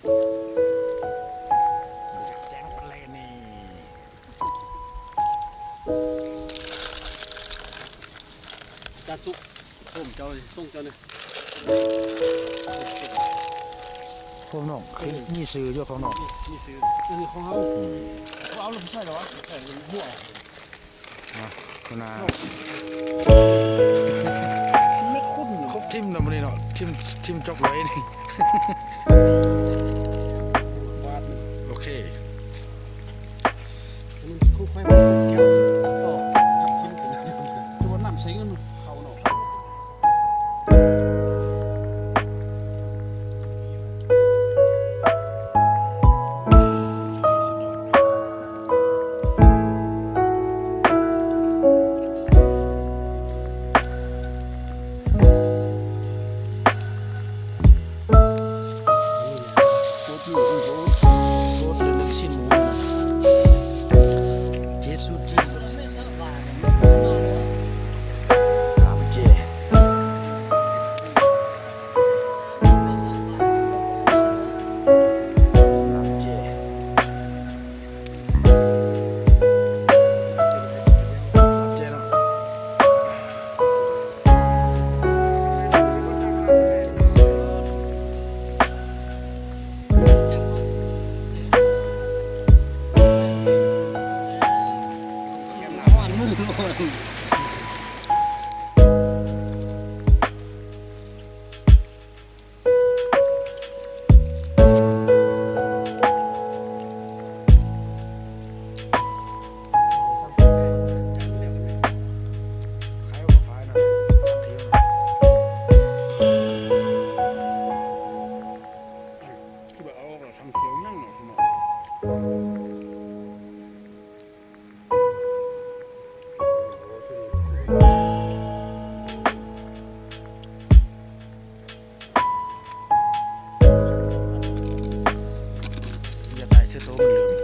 ແຈ້ງແປເລີຍນີ້ ຈານສຸກ ໂຮມເຈົ້າ ສົ່ງເຈົ້ານີ້ ໂຮມນ້ອງ ເອີ ມີຊື່ຢູ່ຂອງນ້ອງ ມີຊື່ ອັນນີ້ຂອງເຮົາ ອືມ ເອົາແລ້ວໃສ່ແລ້ວວະ ໃສ່ຫົວ ອ່ະ ຫົວໜ້າ ແມ່ນຄຸນ ຄົບທີມແລ້ວມື້ນີ້ເນາະ ທີມ ທີມຈອກໄວ້ນີ້ ໂອເຄ ມັນຄ່ອຍໆ ແກ້ວ ຄືວ່ານ້ຳໃສ່ເງິນເຂົ້າເນາະ. ໂຄດເລີຍໜຶ່ງຊີ້ນໝູ ເຈຊູຈີ ຕາມເຈ ຕາມເຈ. ຢ່າຕາຍເສືອໂຕມັນເຫຼືອ